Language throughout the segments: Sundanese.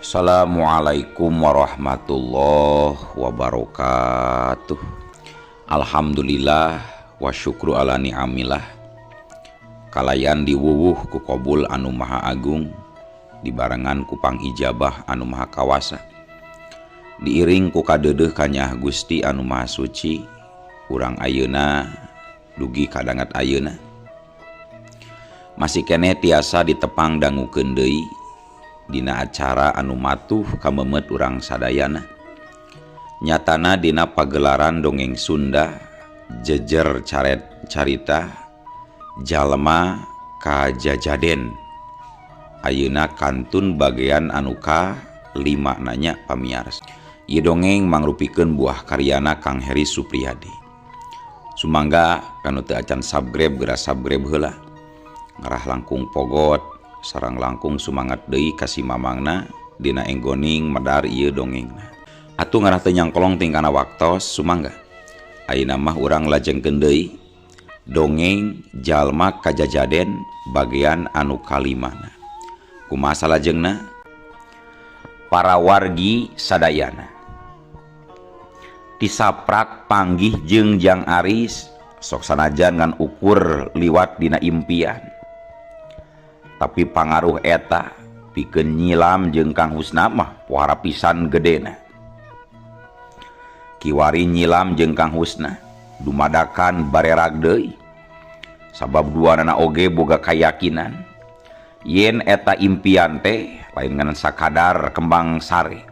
Assalamualaikum warahmatullahi wabarakatuh. Alhamdulillah wa syukru ala ni'amillah. Kalayan diwuwuh ku qabul anu maha agung, dibarengan ku pangijabah anu maha kawasa. Diiring ku kadeudeuh kanyaah Gusti anu maha suci, urang ayeuna dugi kadangat ayeuna. Masih keneh tiasa ditepang dangukeun deui dina acara anu matuh kamemet urang sadayana. Nyatana dina pagelaran dongeng Sunda jejer caret carita jalma kajajaden. Ayeuna kantun bagian anu ka 5 nanya pamiarsa. Ieu dongeng mangrupikeun buah karyana Kang Heri Supriyadi. Sumangga kanu teu acan subscribe geura subscribe heula. Ngarah langkung pogot sarang langkung sumangat deui ka si mamangna dina enggoning medar ieu dongengna. Atuh ngarah teu nyangkolong tingkana waktos sumangga. Ayeuna mah urang lajengkeun deui dongeng jalma kajajaden bagian anu kalimana. Kumaha salajengna? Para wargi sadayana. Tisaprak panggih jeung Jang Aris sok sanajan ngan ukur liwat dina impian. Tapi pangaruh eta pikeun nyilam jeung Kang Husna mah pohara pisan gedena. Kiwari nyilam jeung Kang Husna dumadakan barerag deui. Sabab duanana oge boga kayakinan yen eta impian teh lain ngan sakadar kembang sare,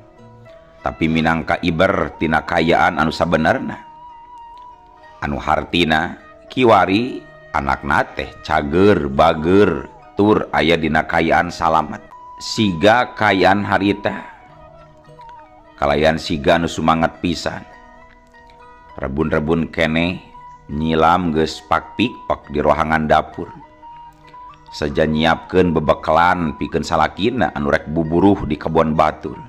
tapi minangka iber tina kayaan anu sabenerna. Anu hartina kiwari anakna teh cager bager tur aya dina kayaan salamat. Siga kayaan harita kalayan siga anu sumangat pisan. Rebun-rebun keneh nyilam geus pak-pikpak di rohangan dapur. Saja nyiapkeun bebekelan pikeun salakina anu rek buburuh di kebon batur.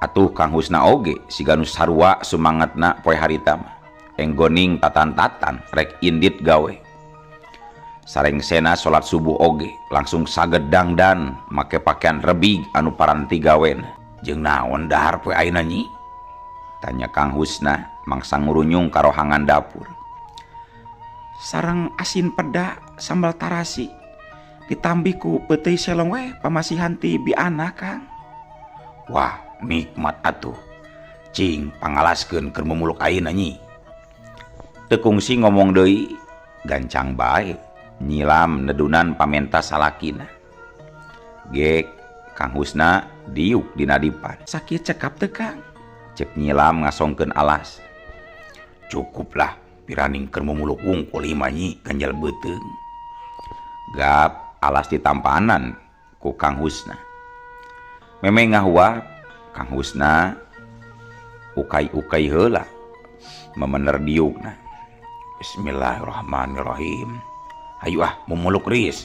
Atuh Kang Husna oge siga nu sarua sumangatna poe harita mah. Enggoning tatan-tatan rek indit gawe. Sarengsena salat subuh oge langsung saged dangdan make pakaian rebig anu paranti gawena. Jeung naon dahar poe ayeuna nyi? Tanya Kang Husna mangsa ngurunyung ka rohangan dapur. Sareng asin peda sambal tarasi ditambih ku peuteuy selong we pamasihan ti biana Kang. Wah, nikmat atuh. Cing pangalaskeun keur mumuluk ayeuna nyi. Teu kungsi ngomong deui, gancang bae nyilam nedunan pamenta salakina. Gek Kang Husna diuk dina dipan. Sakieu cekap teu Kang? Cek nyilam ngasongkeun alas. Cukuplah piraning keur mumuluk wungkul mah nyi ganjal beuteung. Gap alas ditampanan ku Kang Husna. Meme ngahuap Kang Husna ukai-ukai heula memener diukna. Bismillahirrahmanirrahim. Hayu ah mumuluk ris.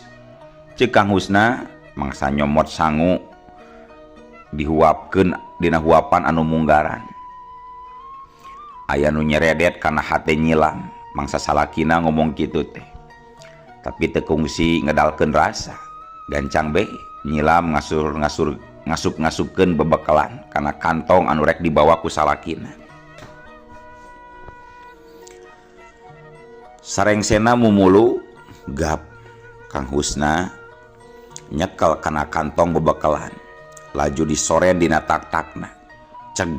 Ceuk Kang Husna mangsa nyomot sangu dihuapkeun dina huapan anu munggaran. Aya nu nyeredet kana hate nyilam mangsa salakina ngomong kitu teh. Tapi teu kungsi ngedalkeun rasa. Gancang be nyilam ngasur-ngasur ngasup-ngasupkeun bebekelan kana kantong anu rek dibawa ku salakina. Sarengsena mumulu gap Kang Husna nyekel kana kantong bebekelan laju disoren dina tak-takna. Ceg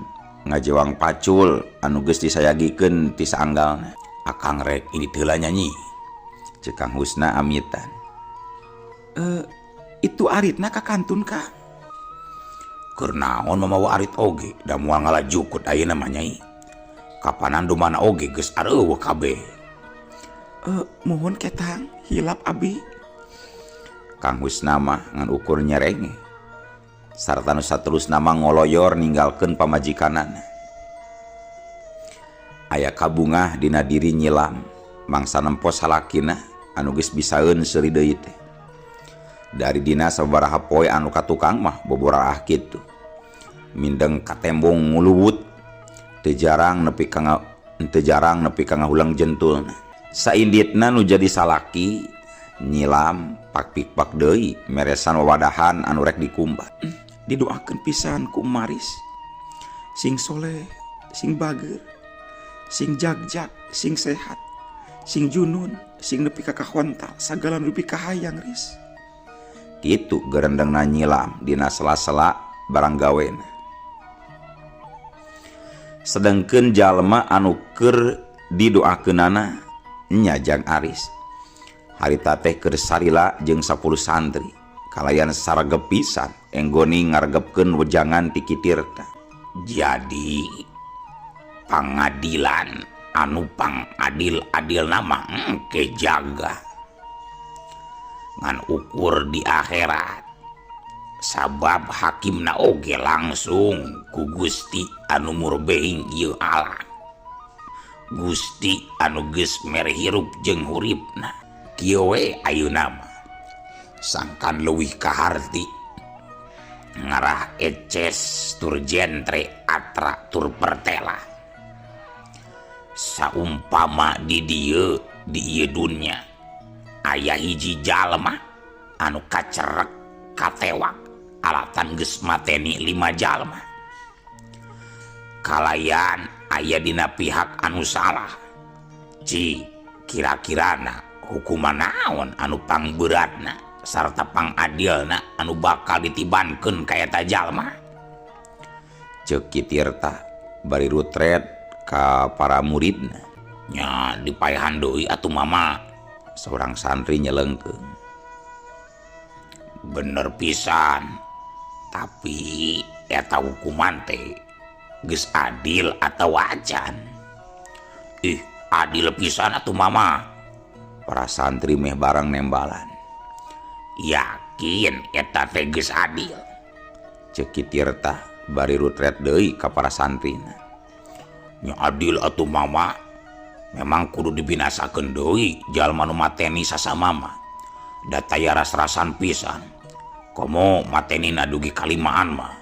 ngajewang pacul anu geus disayagikeun ti saanggalna. Akang rek ini heula nyanyi. Ceuk Kang Husna amitan. Itu aritna ka kantun Kang. Keur naon mamawa arit oge da moal ngalajukut ayeuna mah nyai. Kapanan dumana oge geus areuweuh kabeh. Muhun ketang hilap abi. Kang Husna mah ngan ukur nyerenge. Sarta nu saterusna mah ngoloyor ninggalkeun pamajikanana. Aya kabungah dina diri nyilam mangsa nempo salakina anu geus bisaeun seuri deui teh. Dari dina sabaraha poe anu ka tukang mah boboraah kitu. Mindeng katembong nguluwut teu jarang nepi ka teu jarang nepi ka ngahulang jentulna. Sainditna nu jadi salaki Nyilam pak-pikpak deui meresan wawadahan anu rek dikumbat. Didoakeun pisan ku Maris. Sing soleh, sing bager, sing jagjag, sing sehat, sing junun, sing nepi ka kahontal, sagala nu dipikahayang, Ris. Kitu gerendengna nyilam dina sela-sela barang gawena. Sedengkeun jalma anu keur didoakeunana nya Jang Aris. Harita teh keur salila jeung 10 santri kalayan saregep pisan enggoni ngaregepkeun wejangan ti Ki Tirta. Jadi pangadilan anu pangadil-adil nama engke jaga ngan ukur di akhirat, sabab hakimna oge langsung ku Gusti anu murbehing ieu alam, Gusti anu geus mere hirup jeung huripna. Kieu we ayeuna mah sangkan leuwih kaharti ngarah eces tur jentre atra tur pertela. Saumpama di dieu, di ieu dunya, aya hiji jalma anu kacerek katewak alatan geus mateni 5 jalma, kalayan aya dina pihak anu salah. Ci kira-kirana hukuman naon anu pangberatna sarta pangadilna anu bakal ditibankeun ka eta jalma? Ceuk Ki Tirta bari rutret ka para muridna. Nya dipaehan deui atuh mama, seorang santri nyelengkeun. Bener pisan, tapi eta hukuman teh geus adil atau acan? Ih, adil pisan atuh mama, para santri meh barang nembalan. Yakin eta teh geus adil? Ceuk Ki Tirta bari rutret deui ka para santrina. Nya adil atuh mama, memang kudu dibinasakeun deui jalma nu mateni sasama mah, da taya ras-rasan pisan, komo matenina dugi kalimaan mah.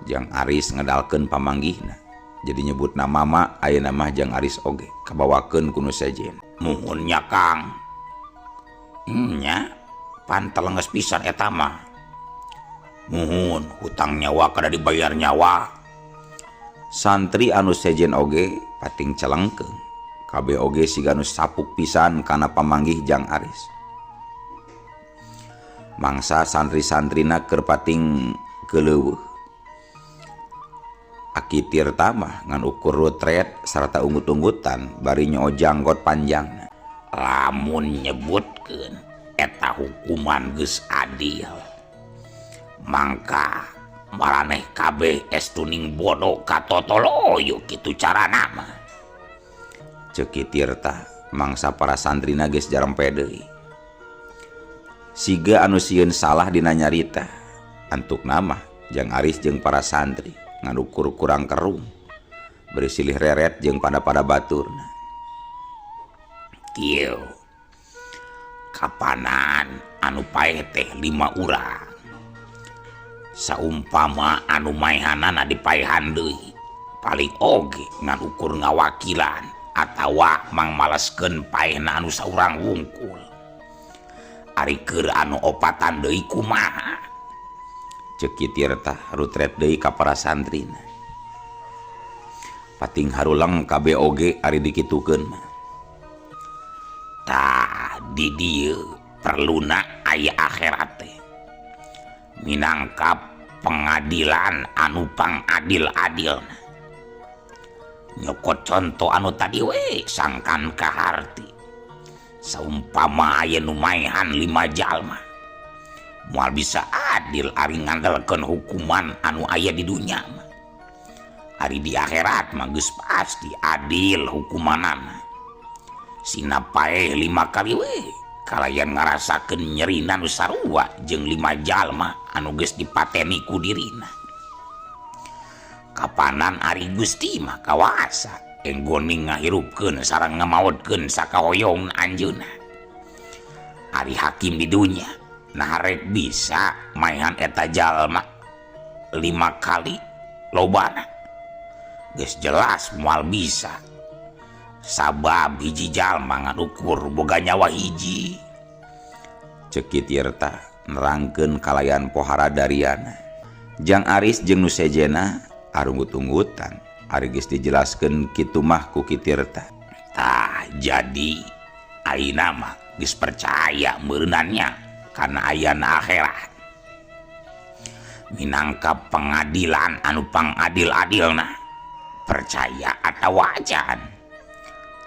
Jang Aris ngedalkeun pamanggihna, jadi nyebut nama mama ayeuna mah Jang Aris oge kabawakeun ku nu sejen. Muhun nya Kang, nya pantel geus pisan eta mah. Muhun, hutang nyawa kada dibayar nyawa. Santri anu sejen oge pating celengkeung, kabeh oge siga nu sapuk pisan kana pamanggih Jang Aris. Mangsa santri-santrina keur pating keuleuweuh. Aki Tirta mah ngan ukur rutret sarta unggut-unggutan bari nyoo janggot panjangna. Lamun nyebutkeun eta hukuman geus adil, mangka maraneh kabeh estuning bodoh katotoloyo kitu carana mah. Ceuk Ki Tirta mangsa para santrina geus jarempe deui. Siga anu sieun salah dina nyarita, antukna mah Jang Aris jeung para santri nganukur kurang kerung beri silih reret jeung pada-pada baturna. Kieu kapanan anu paeh teh 5 urang, saumpama anu maehanana dipaehan deui paling oge ngan ukur ngawakilan atawa mangmaleskeun paehna anu saurang wungkul. Ari keur anu opatan deui kumaha? Ceuk Ki Tirta rutret deui ka para santrina. Pating haruleng kabeh oge ari dikitukeun mah. Tah di dieu perluna aya akhirat teh minangka pengadilan anu pangadil-adilna. Nyokot contoh anu tadi we sangkan kaharti. Saumpama aya nu maehan 5 jalma, moal bisa adil ari ngandelkeun hukuman anu aya di dunya mah. Ari di akhirat mah geus pasti adil hukumanana. Sina paeh 5 kali we kalayan ngarasakeun nyerina nu sarua jeung 5 jalma anu geus dipateni ku dirina. Kapanan ari Gusti mah kawasa enggone ngahirupkeun sareng ngamaotkeun sakahoyong anjeunna. Ari hakim di dunya nah rek bisa maehan eta jalma 5 kali lobana, geus jelas moal bisa. Sabab hiji jalma ngan ukur boga nyawa hiji. Cek Ki Tirta nerangkeun kalayan pohara dariana. Jang Aris jeung nu sejena arunggut-unggutan ari geus dijelaskeun kitu mah ku Ki Tirta. Tah jadi ayeuna mah geus percaya meureunannya kana ayana akhirat. Minangka pengadilan anu pangadil-adilna percaya atawa acan.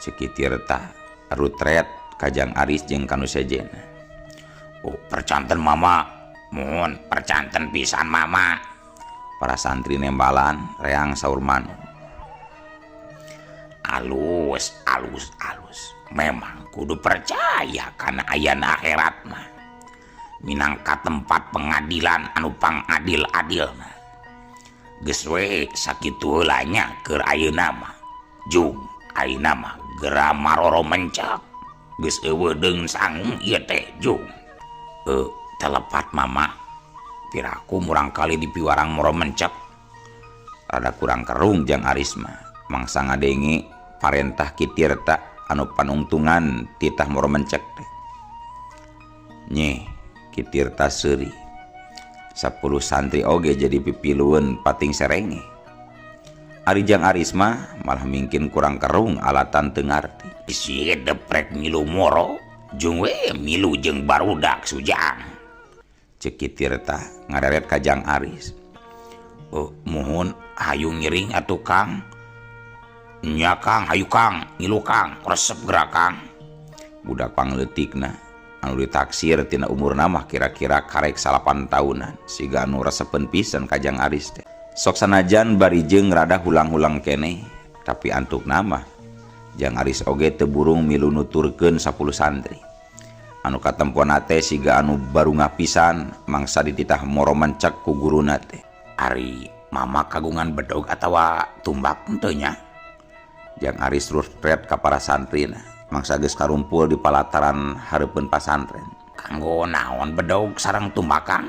Cek Ki Tirta rutret ka Jang Aris jeung ka nu sejena. Oh, percanten mama, mohon percanten pisan mama. Para santri nembalan reang saur manuk. Alus, alus, alus. Memang kudu percaya kana ayana akhirat mah. Minangka tempat pengadilan anu pangadil-adilna. Geus we sakitu heula nya keur ayeuna mah. Jung ayeuna mah geura maroro mencek. Geus eueuh deung sangu ieu teh jung. Telepat mama. Piraku murang kali di piwarang moro mencek. Rada kurang kerung Jang Aris mah. Mangsa ngadenge parentah Ki Tirta anu panungtungan titah moro mencek teh. Nyeh, Ki Tirta seuri. 10 santri oge jadi pipilueun pating serenge. Ari Jang Aris mah malah mungkin kurang kerung alatan teu ngarti. Isi deprek milu moro, jung we milu jeung barudak sujang. Cek Ki Tirta ngareret ka Jang Aris. Oh, muhun hayu ngiring atuh Kang. Nya Kang, hayu Kang, ngilu Kang, resep gerak Kang. Budak pangleutikna anu ditaksir tina umurna mah kira-kira karek 8 tahunan, siga anu resepeun pisan ka Jang Aris teh. Sok sanajan bari jeung rada hulang-hulang keneh, tapi antukna mah Jang Aris oge teu burung milu nuturkeun 10 santri. Anu katempona teh siga anu barungah pisan mangsa dititah moro mencek ku guruna teh. Ari mama kagungan bedog atawa tumbak henteu nya? Jang Aris rutret ka para santrina, mangsa geus karumpul di palataran hareupeun pasantren. Kanggo naon bedog sareng tumbak Kang?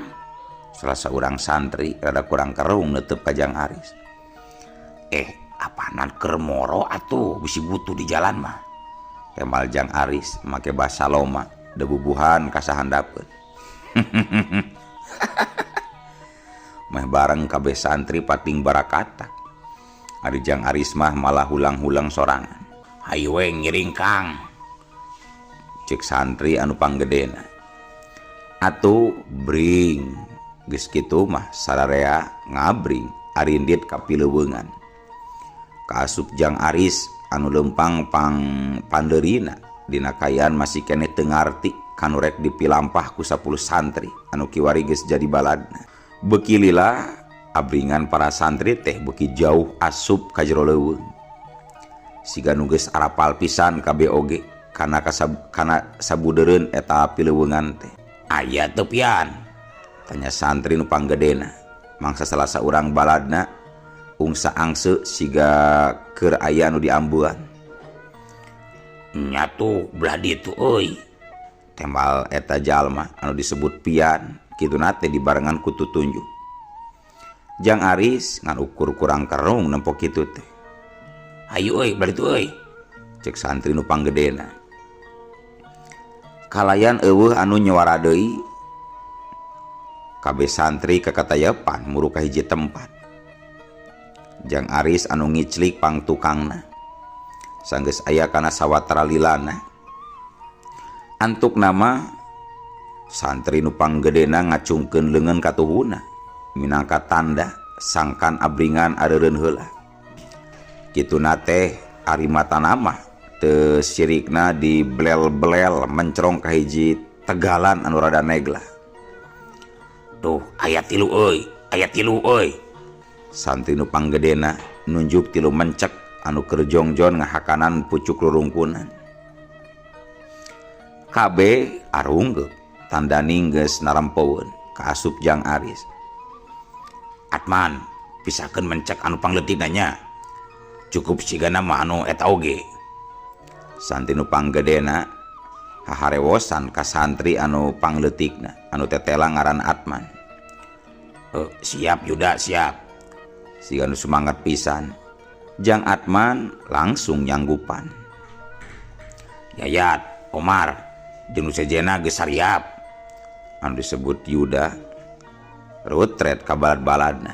Salah saurang santri rada kurang kerung neuteub ka Jang Aris. Apanan keur moro atuh bisi butuh di jalan mah. Kemal Jang Aris make basa loma debubuhan ka sahandapeun. Meh bareng kabeh santri pating barakatak. Ari Jang Aris mah malah hulang-hulang sorangan. Hayu we ngiring Kang. Cek santri anu panggedena. Atuh bring. Geus kitu mah sararea ngabring arindit ka pileuweungan. Kaasup Jang Aris anu leumpang pang pandeurina dina kaayaan masih keneh teu ngarti kanu rek dipilampah ku 10 santri anu kiwari geus jadi baladna. Beuki lila abringan para santri teh beuki jauh asup ka jero leuweung. Siga nu geus arapal pisan kabeh oge kana kana sabudeureun eta pileuweungan teh. Aya teu pian? Tanya santri nu panggedena. Mangsa salah saurang baladna ungsa angse siga keur aya nu diambuan. Nya tuh belah ditu euy. Tembal eta jalma anu disebut pian kituna teh dibarengan ku tutunjuk. Jang Aris ngan ukur kurang kerung nempo kitu teh. Hayu euy belah ditu euy. Cek santri nu panggedena. Kalayan eueuh anu nyuara deui. Kabeh santri kakatayepan muru ka hiji tempat. Jang Aris anu ngiclik pang tukangna. Sanggeus aya kana sawatara lilana. Antuk nama santri nu panggedena ngacungkeun leungeun katuhuna minangka tanda sangkan abringan areureun heula. Kituna teh ari matana mah teu sirikna diblel-blel mencrong ka hiji tegalan anu rada negla. Tuh aya tilu euy, aya tilu euy. Santri nu panggedena nunjuk tilu mencek anu keur jongjon ngahakanan pucuk rurungkunan. Kabeh arunggeup tandani geus narempoeun kaasup Jang Aris. Atman pisahkeun mencek anu pangleutikna nya. Cukup sigana mah anu eta oge. Santri nu panggedena haharewosan ka santri anu pangleutikna anu tetela ngaran Atman. Siap Yuda, siap. Siga nu semangat pisan. Jang Atman langsung nyanggupan. Yayat, Omar, jeung nu sejenna geus sariap. Anu disebut Yuda rutret ka balad-baladna.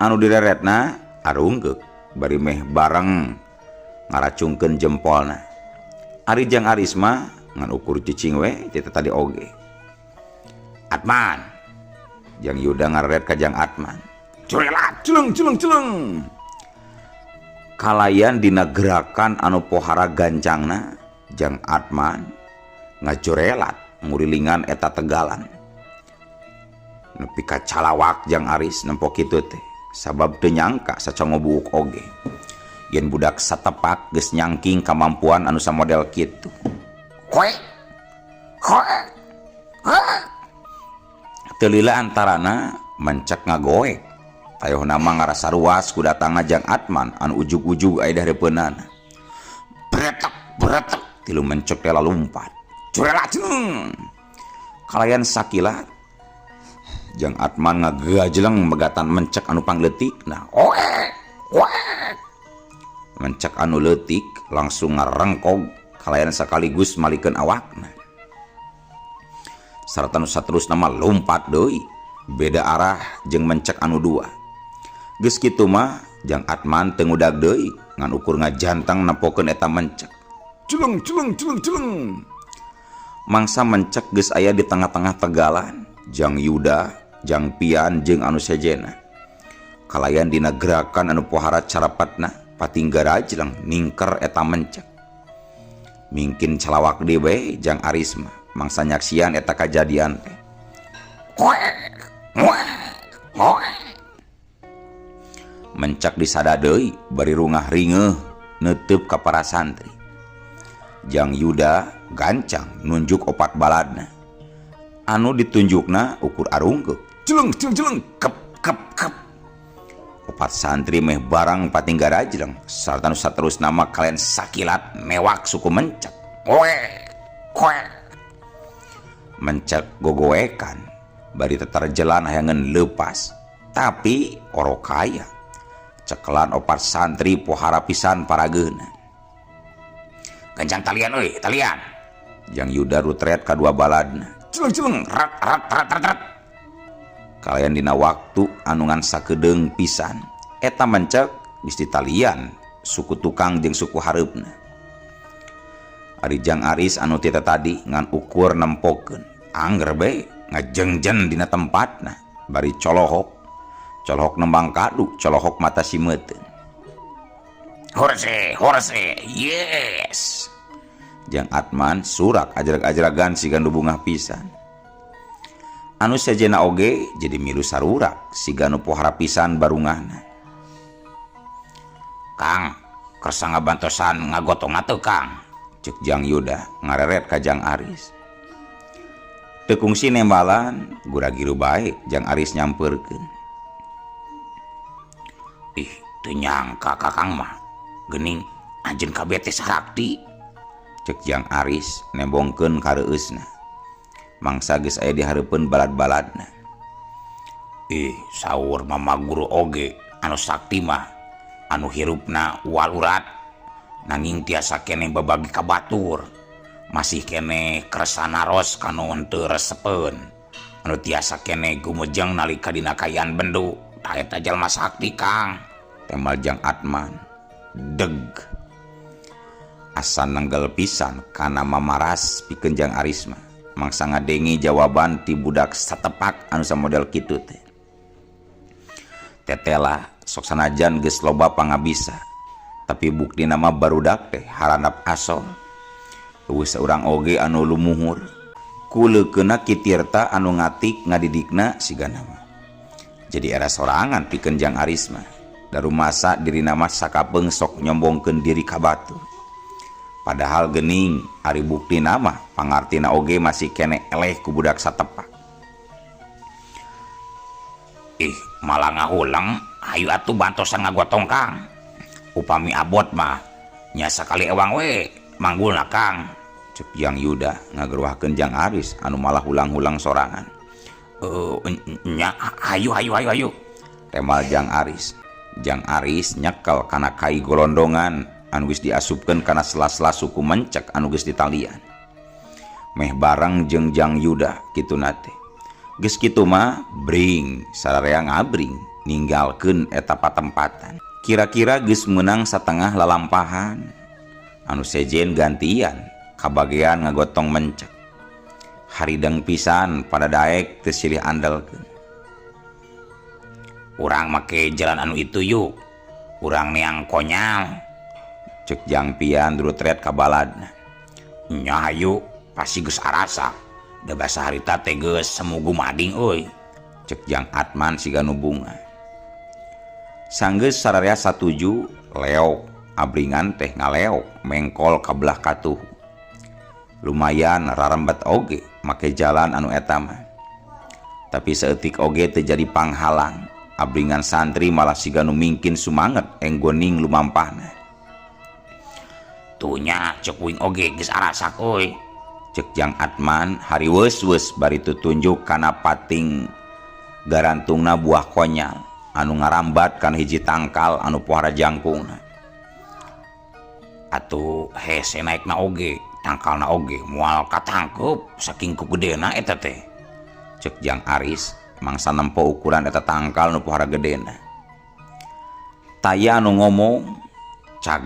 Anu direretna arungkeuk bari meh bareng ngaracungkeun jempolna. Ari Jang Aris mah ngan ukur cicing we ti tadi oge. Atman. Jang Yuda ngareret ka Jang Atman. Curelat, celeng celeng celeng. Kalayan dina gerakan anu pohara gancangna Jang Atman ngacurelat ngurilingan eta tegalan. Nepi ka calawak Jang Aris nempo kitu teh sabab teu nyangka sacongo buuk oge. Yen budak satepak geus nyangking kamampuan anu samodel kitu. Koe. Koe. Teu lila antarana mencek ngagoek. Tayohna mah ngarasa ruas ku datangna Jang Atman anu ujug-ujug aya hareupeunana. Bretek bretek tilu mencek teh lalumpat. Curelaceng. Kalayan sakilat Jang Atman ngagajleng megatan mencek anu pangleutikna. Oe oe. Mencek anu leutik langsung ngarengkog kalayan sekaligus malikeun awakna. Sarta nu saterusna mah lumpat deui beda arah jeung mencek anu dua. Geus kitu mah Jang Atman teu ngudag deui ngan ukur ngajantang nempokeun eta mencek. Celeng celeng celeng celeng. Mangsa mencek geus aya di tengah-tengah tegalan Jang Yuda, Jang Pian jeung anu sejenna. Kalayan dina gerakan anu pohara carapatna patinggarajleng ningker eta mencek. Mingkin calawak deui we Jang Aris mah mangsa nyaksian eta kajadian teh. Koe koe koe. Mencek disada deui bari rungah ringeuh neuteub ka para santri. Jang Yuda gancang nunjuk opat baladna. Anu ditunjukna ukur arungkeuk. Celeng celeng celeng kep kep kep. Opat santri meh barang patinggarajleng sarta nu saterusna mah kalian sakilat mewak suku mencek. Koe koe. Mencek gogoekan bari tetarjelan hayangeun leupas. Tapi orokaya. Cekelan opat santri pohara pisan parageuna. Gancang talian euy, talian. Jang Yuda rutret ka dua baladna. Celeng celeng rat rat rat rat rat. Kalayan dina waktu anu ngan sakedeung pisan. Eta mencek geus ditalian suku tukang jeung suku hareupna. Ari Jang Aris anu ti tadi ngan ukur nempokeun. Angger be ngajengjen dina tempatna bari colohok. Colohok nembang kadu, colohok mata simeuteun. Horse, horse, yes. Jang Atman surak ajrag-ajragan siga nu bungah pisan. Anu sejenna oge jadi milu sarurak siga nu pohara pisan barungahna. Kang, kersa ngabantosan ngagotong atuh Kang. Cek Jang Yuda ngareret ka Jang Aris. Teu kungsi nembalan, gura-giru bae Jang Aris nyampeurkeun. Ih, teu nyangka Kakang mah geuning anjeun kabeh teh sarakti. Cek Jang Aris nembongkeun kareueusna. Mangsa geus aya di hareupeun balad-baladna. Ih, saur mama guru oge anu sakti mah anu hirupna walurat nanging tiasa keneh babagi ka batur. Masih keneh kersa naros kanu henteu resepeun. Anu tiasa keneh gumejeng nalika dina kaayaan bendu. Tah eta jalma sakti Kang. Temal Jang Atman. Deg. Asa nenggel pisan kana mamaras pikeun Jang Aris mah. Mangsa ngadengi jawaban ti budak satepak anu samodel kitu teh. Tetela sok sanajan geus loba pangabisa, tapi buktina mah barudak teh haranap asol. Eueuh saurang oge anu lumuhur. Kuleukeunna Ki Tirta anu ngatik ngadidikna sigana mah. Jadi era sorangan pikeun Jang Aris mah. Darumasa dirina mah sakapeung sok nyombongkeun diri ka batur. Padahal geuning ari buktina mah pangartina oge masih keneh eleh ku budak satepak. Ih, malah ngahulang, ayo atuh bantosan ngagotong Kang. Upami abot mah nya sakali ewang we manggulna Kang. Cek Jang Yuda ngageruahkeun Jang Aris anu malah hulang-hulang sorangan. Nya ayo ayo ayo ayo. Temal Jang Aris. Jang Aris nyekel kana kai golondongan anu geus diasupkeun kana sela-sela suku mencek anu geus ditalian. Meh bareng jeung Jang Yuda kituna teh. Geus kitu mah bring sararea ngabring ninggalkeun eta patempatan. Kira-kira geus meunang satengah lalampahan anu sejen gantian kabagean ngagotong mencek. Harideng pisan pada daek teu silih andelkeun. Urang make jalan anu itu yuk. Urang neang konyal. Cek Jang Pian rutret ka baladna. Nya hayu pasti geus arasa. Da basa harita teh geus semu gumading euy. Cek Jang Atman siga nu bunga. Sanggeus sararea satuju leok abringan teh ngaleok mengkol ka belah katuhu. Lumayan rarembet oge make jalan anu eta mah. Tapi saeutik oge teu jadi panghalang. Abringan santri malah siga nu mingkin sumanget enggoning lumampahna. Tuh nya cek uing oge geus arasak euy. Cek Jang Atman hariweus-weus bari tutunjuk kana pating garantungna buah konyal anu ngarambat kana hiji tangkal anu pohara jangkungna. Atuh hese naekna oge, tangkalna oge moal katangkeup saking kugedena eta teh. Cek Jang Aris mangsa nempo ukuran eta tangkal nu pohara gedena. Taya anu ngomong cag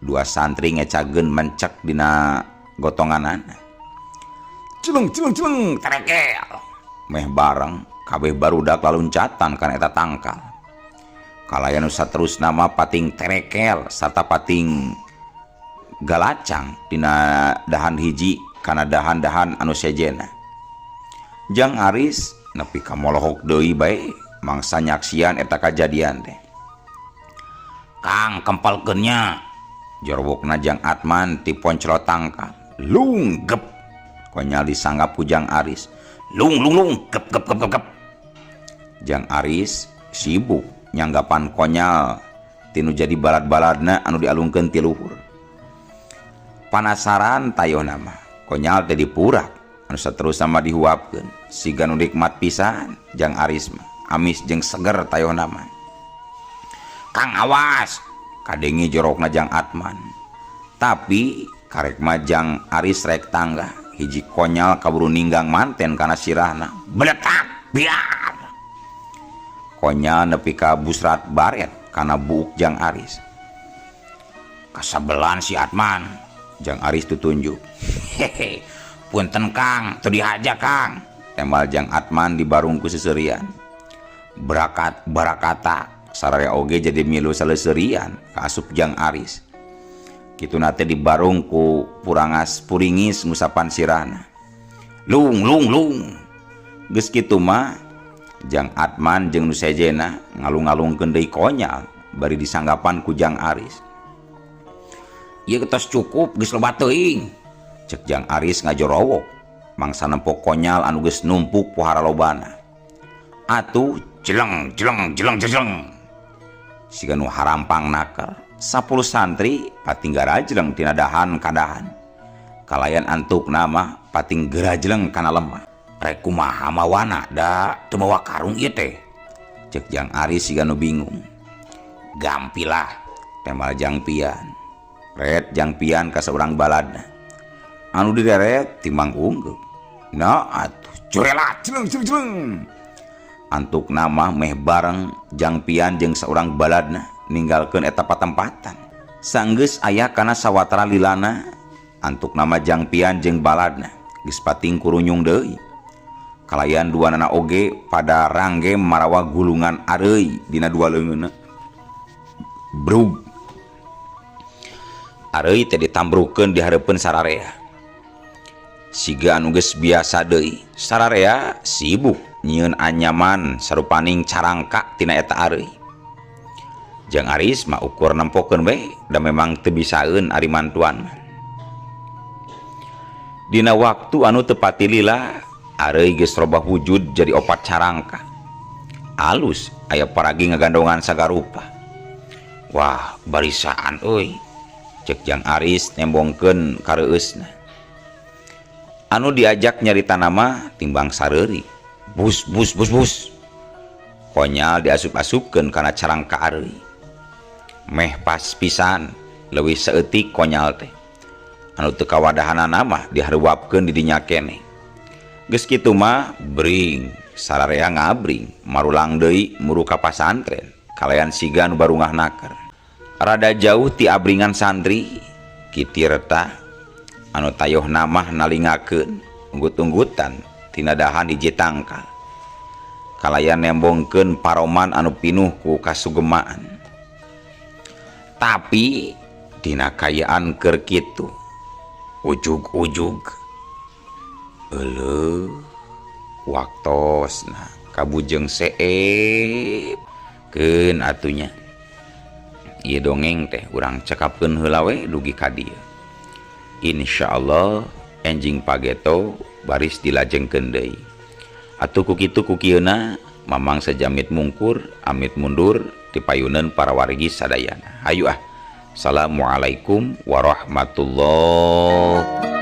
dua santri ngecageun mencek dina gotonganana. Celeng celeng celeng terekel. Meh bareng kabeh barudak laluncatan kana eta tangkal. Kalayan nu saterusna mah pating terekel sarta pating galacang dina dahan hiji kana dahan-dahan anu sejena. Jang Aris nepi ka molohok deui bae mangsa nyaksian eta kajadian teh. Kang kempelkeun nya. Jorwokna Jang Atman ti ponclo tangkal. Lung gep. Konyal disanggap ku Jang Aris. Lung lung lung gep gep gep gep gep. Jang Aris sibuk nyanggapan konyal tinu jadi balad-baladna anu dialungkeun ti luhur. Panasaran tayohna mah konyal teh dipurak anu saterusna mah dihuapkeun siga nu nikmat pisan Jang Aris mah amis jeung seger tayohna mah. Kang awas kadenge jorokna Jang Atman. Tapi karek mah Jang Aris rek tangga hiji konyal kaburu ninggang manten kana sirahna. Beletak biar. Konyal nepi ka busrat baret kana buuk Jang Aris. Kasabelan si Atman. Jang Aris tutunjuk. Hehe, punten Kang, teu dihaja Kang. Tembal Jang Atman di barung ku seserian. Berakat barakata sararea oge jadi milu saleseurian kaasup Jang Aris. Kituna teh dibarung ku purangas puringis ngusapan sirahna. Lung lung lung. Geus kitu mah Jang Atman jeung nu sejena ngalung-ngalungkeun deui konyal bari disanggapan ku Jang Aris. Ieu tos cukup geus loba teuing. Cek Jang Aris ngajorowok mangsa nempo konyal anu geus numpuk pohara lobana. Atuh jeleng jeleng jeleng jeleng. Siga nu harampang naker. 10 santri pating garajleng tina dahan kadahan. Kalayan antukna mah pating gerajleng kana lemah. Rek kumaha mawana da teu mawa karung ieu teh. Cek Jang Aris siga nu bingung. Gampilah tembal Jang Pian. Ret Jang Pian ka saurang baladna. Anu direret timbang unggeup. Nah atuh curelat jeleng jeleng jeleng. Antukna mah meh bareng Jang Pian jeung saurang baladna ninggalkeun eta patempatan. Sanggeus aya kana sawatara lilana antukna mah Jang Pian jeung baladna geus pating kurunyung deui. Kalayan duanana oge pada rangge marawa gulungan areuy dina dua leungeunna. Brug. Areuy teh ditambrukeun di hareupeun sararea. Siga anu geus biasa deui, sararea sibuk nyieun anyaman sarupaning carangka tina eta areuy. Jang Aris mah ukur nempokeun we da memang teu bisaeun ari mantuan. Dina waktu anu teu pati lila, areuy geus robah wujud jadi opat carangka. Alus aya paragi ngagandongan sagarupa. Wah, barisaan euy. Cek Jang Aris nembongkeun kareueusna. Anu diajak nyarita nama timbang sareuri. Bus bus bus bus. Konyal diasup-asupkeun kana carangka areuy. Meh pas pisan Leuwih saeutik konyal teh. Anu teu kawadahanana mah diharuwapkeun di dinya keneh. Geus kitu mah bring sararea ngabring marulang deui muru ka pasantren kalayan siga nu barungah naker. Rada jauh ti abringan santri Ki Tirta anu tayohna mah nalingakeun unggut-unggutan tina dahan hiji tangkal. Kalayan nembongkeun paroman anu pinuh ku kasugemaan. Tapi dina kayaan keur kitu ujug-ujug euleuh waktosna kabujeng seep keun atunya. Ieu dongeng teh urang cekapkeun heula we dugi ka dieu. Insyaallah enjing pageto baris dilajengkeun deui. Atuh ku kitu ku kieuna Mamang sejamit mungkur amit mundur dipayuneun para wargi sadayana. Hayu ah. Assalamualaikum warahmatullahi.